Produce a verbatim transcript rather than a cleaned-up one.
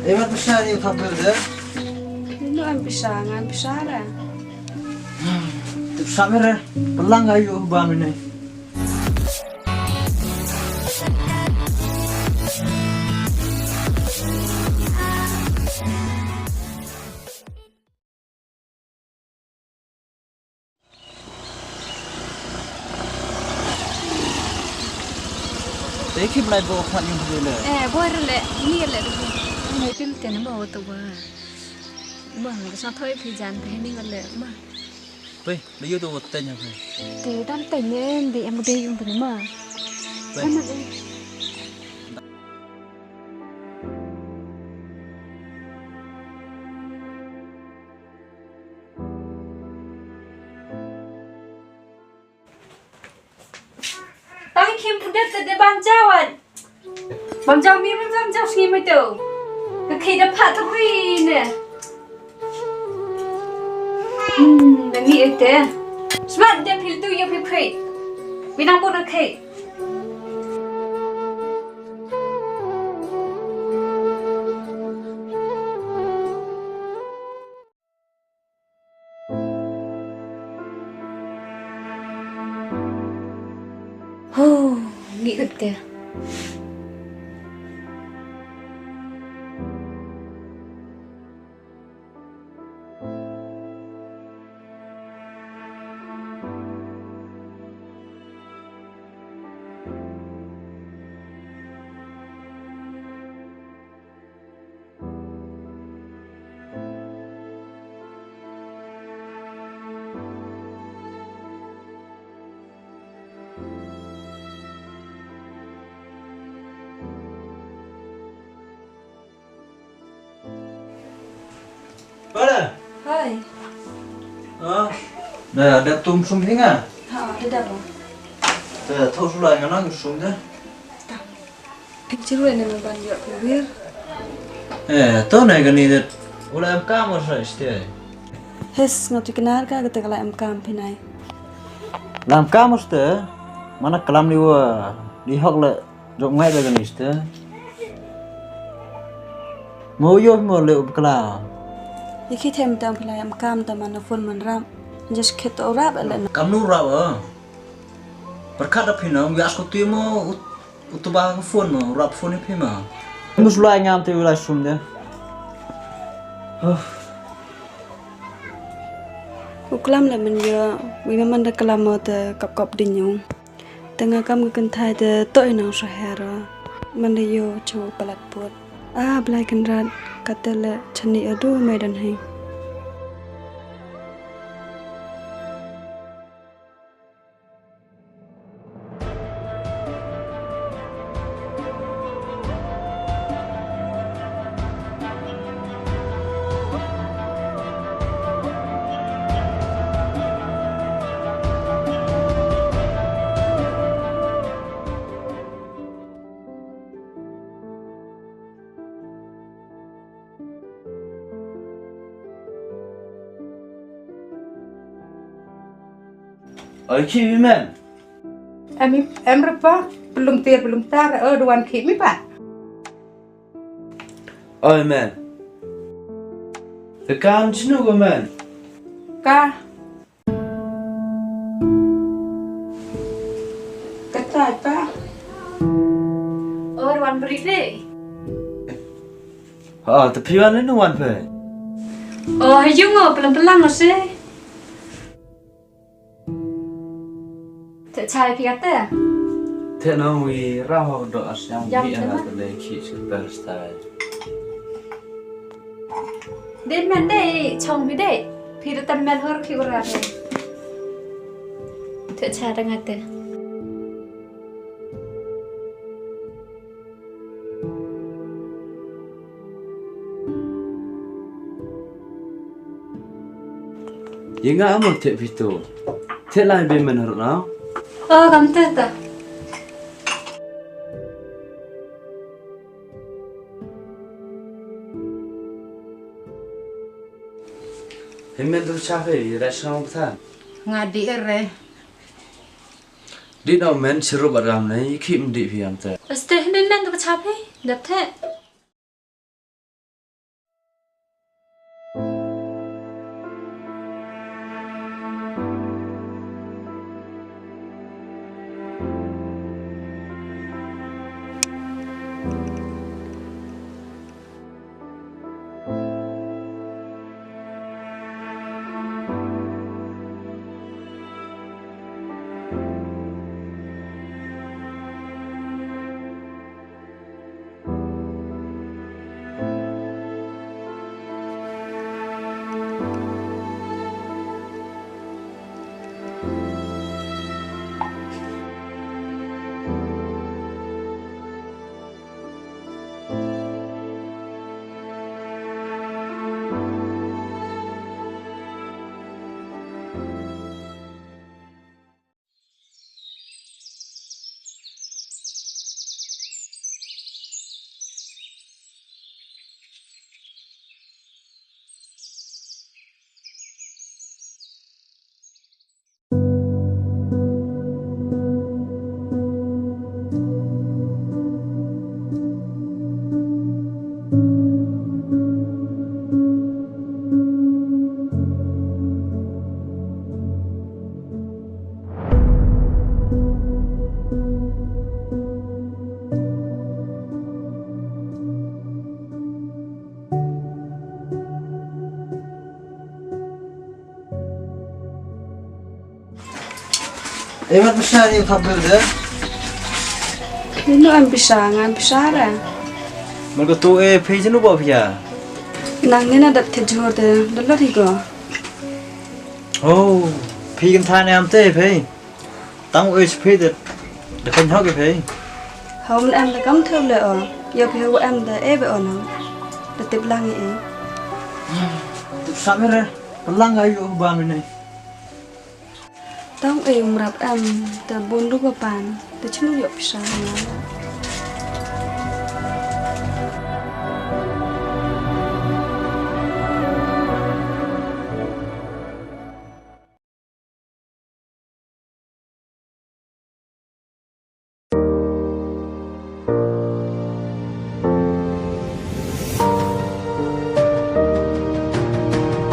Em, wan pisa ni, u thap ber de. Ni no em pisa, ngan pisa re. Tip sa mere, pelang ayu ba mene. Te khim lai bo khmat yung le. Eh, bo re le, ni le. Ni tin te ne bo to ba. Ba, sa thoi phi jan phi ni le ma. Pui, le yu to teng ha phi. Te dan teng ne, di em de yung phi ma. Pui. Em de. Tang khim pyndet te de bam jaw wan. Bam jaw mi bam jaw sngi mai to. Ka khei da pha to ri ne. Hmm, da ngi ete. Smat de phil tu yo phi khei. Wi nang bo da khei. Huh, ngi kut te. Pada? Hai. Ah, da, da tum sum hinga? Ha, da, da, ba. Da, thau sula nga nang sum da. Ta. Kim chiru ne me ban ïoh phi wir. Eh, to ne kani de. U la em kam sa iste. Hes, nga tu kinar ka kata ka la em kam phi nai. La em kam iste. Mana kalam ni wa di hok le jok ngai da kani iste. Mo yo mo le u kla. Ye khi them tam phi la em kam ta mana phone man rap. Just khet u rap le na. Kam nu rap a. Perkat da phi na, u yas ko tu mo. U tu ba ka phone mo, rap phone phi ma. Mus lai ngam te u lai sum de. Huh. U klam le men yo, wi ma man da klam mo te kap kap di nyung. Te nga kam ka kynthai te to i nang so hero. Man da yo chu palat put. Ah, Blai Kynrad, kate le chani adu mai dan hei. Oi, khie mi men. Em, em re pa, belum tir, belum tar, eh, duan khie mi pa. Oi, men. Te kam chinu ko men. Ka. Katai pa. Oh, wan beri deh. Ha, te phi wan ne wan pe. Oh, yung oh, pelang-pelang oh se. Te chai phi kata. Te nong wi rah ho do as yang. Yam bi te ana ma. Te le khi super style. Dei men dei, chong bi dei. Phi da tam men hor khi ura dei. Te cha da nga te. Ye nga amol te phi to. Te lai be men hor na. Oh, kam te ta. Hynmen tu cha phi, restaurant than. Nga di re. Di no men sirup aram ne, khim di phi am te. Este hynmen tu cha phi, dap the. Em, mat pisa ni thap bil de. Ni no em pisa, nga em pisa re. Mal ko tu e phi jenu bo pia. Nang ni na dat thit jhur de, de lot hi ko. Oh, phi kan tha ne am te phi. Tang e phi de, de kan hok phi. Hom em de kam theu le o. Yo phi em de e be o no. De tip lang e. Tip sa me re, lang ayu ba me ne. Tang e umrap em, te bun rupa pan, te chinu yo pisa na.